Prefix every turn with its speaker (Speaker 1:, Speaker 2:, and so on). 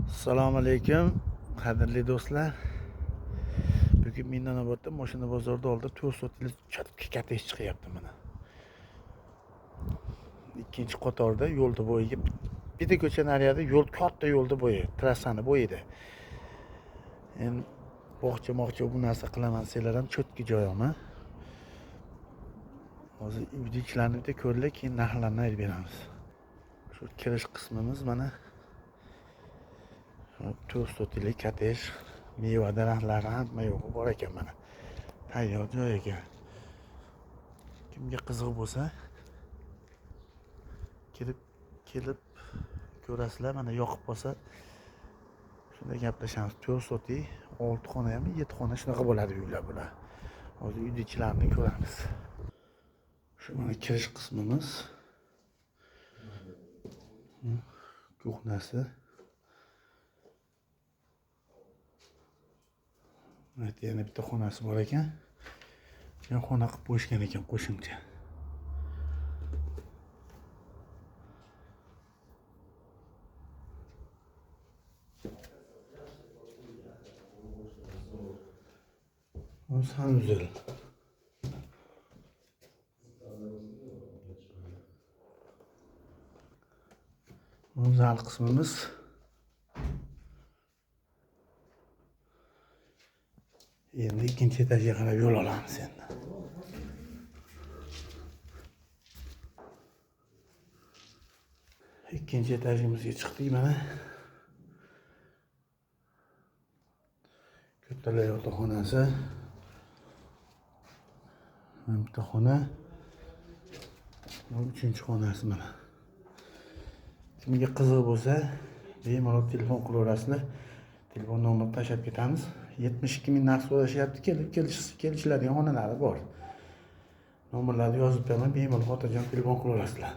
Speaker 1: Assalomu alaykum, qadrli do'stlar. Bugun Mingdanobodda mashina bozorida oldida 4 sotili чётко katta ish chiqyapti mana. Ikkinchi qatorda yo'lni bo'yiga bitta ko'cha nariyada yo'l, katta yo'lni bo'yi, trassani bo'yida. Endi bog'cha moqcha bu narsa qilaman desanglar ham чётко joyimi. Hozir uyni ichlarini bitta ko'ringlar, keyin narxlarni aytib beramiz. Shu kirish qismimiz mana. 4 sotili kottej, meva daraxtlari hamma yo'g'i bor ekan mana. Tayyor joy ekan. Kimga qiziq bo'lsa kirib kelib ko'rasizlar, mana yoqib qolsa shunda gaplashamiz. 4 sotli 6 xona ham 7 xona shunaqa bo'ladi uylar bular. Hozir uyni ichlarini ko'ramiz. Shu mana kirish qismimiz. Kuxnasi. Evet, yana bitta xonasi bor ekan. Yana xona qilib qo'yishgan ekan qo'shimcha. Bu sanuzel. Bu zal qismimiz. Endi ikkinchi etajga qarab yo'l olamiz endi. Ikkinchi etajimizga chiqdik mana. Kattalar yotoqxonasi. Mana bitta xona. Bu uchinchi xonasi mana. Kimga qiziq bo'lsa, bemalol telefon qilaverasizlar. Telefon nomerini tashlab ketamiz. 72 ming narx so'rashyapti, kelib kelishiladigan xonalari bor. Nomerlarni yozib beraman, bemalol xotirjam telefon qilaverasizlar.